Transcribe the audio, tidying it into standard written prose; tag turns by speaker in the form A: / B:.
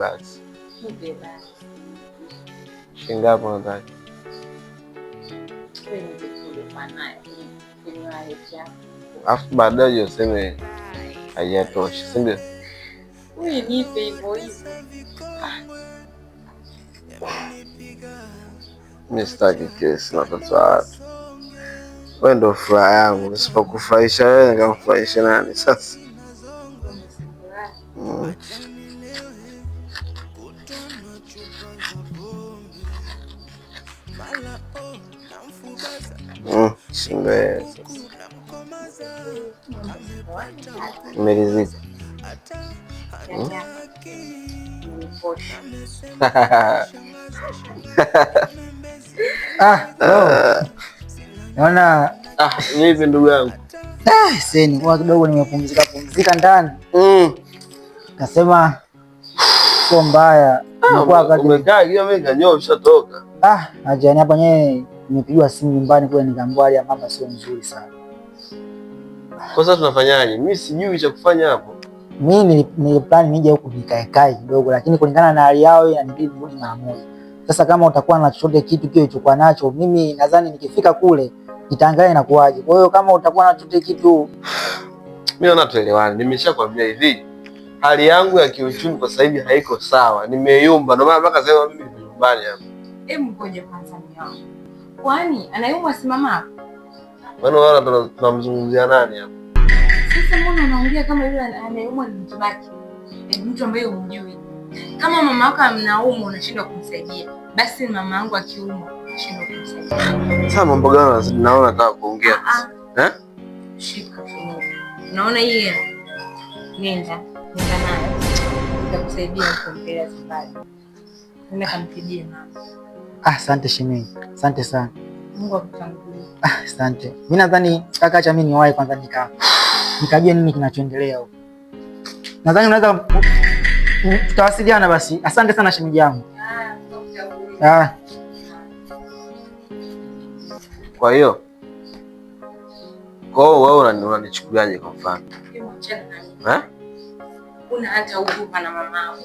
A: Basi
B: Nipe basi.
A: Shilingi ngapi unataka?
B: Wewe nipe tu uliokuwa nayo kwenye wallet yako.
A: Alafu baadaye useme haijatosha, si ndio?
B: Wewe nipe hivyo hivyo.
A: Mimi sitaki kesi na watoto wa watu. Wewe ndio furaha yangu, nisipokufurahisha wewe nikamfurahisha nani sasa? Shingo wewe sasa. Umeridhika?
C: Ah, oh. Naona
A: Ah, vipi ndugu yangu?
C: Ah, seni kwa kidogo nimepumzika pumzika ndani. Nasema sio mbaya. Nimekuwa wakati
A: Umekaa hiyo mimi kanyoa ushatoka.
C: Ah, acha hapa nyewe nimepigiwa simu nyumbani kule nikaambiwa hali ya mama sio nzuri sana.
A: Kwa sasa tunafanyaje? Mimi sijui cha kufanya hapo.
C: Mimi niliplan nije huku nikae kae kidogo, lakini kulingana na hali yao inanibidi nirudi mara moja. Sasa kama utakuwa na chochote kitu kile ulichokuwa nacho, mimi nadhani nikifika kule nitaangalia inakuwaje. Kwa hiyo kama utakuwa na chochote kitu,
A: mimi naona tuelewane. Nimeshakwambia hivi, hali yangu ya kiuchumi kwa sasa hivi haiko sawa, nimeyumba. Ndio maana mpaka sasa mimi niko nyumbani hapa.
B: Hebu ngoja kwanza mume wangu. Kwani anayumwa simama hapo?
A: Maana wala tunamzungumzia nani hapa?
B: Sasa mbona unaongea kama yule anayeumwa ni mtu wake? Ni mtu ambaye humjui. Kama mama yako anaumwa unashindwa kumsaidia, basi mama yangu akiumwa unashindwa kumsaidia.
A: Sasa mambo gani naona nataka kuongea? Eh?
B: Shika funguo. Unaona hii hela? Nenda, nenda nayo. Nitakusaidia kumpeleka safari. Nenda kamtibie mama.
C: Asante shemeji. Asante sana.
B: Mungu akutangulie.
C: Asante. Mimi nadhani kaka, acha mimi niwahi kwanza nikajue nini kinachoendelea huko. Nadhani unaweza tutawasiliana basi. Asante sana shemeji yangu.
A: Kwa hiyo kwa hiyo wewe unanichukuliaje kwa mfano?
B: Eh? Una hata huruma na mamao.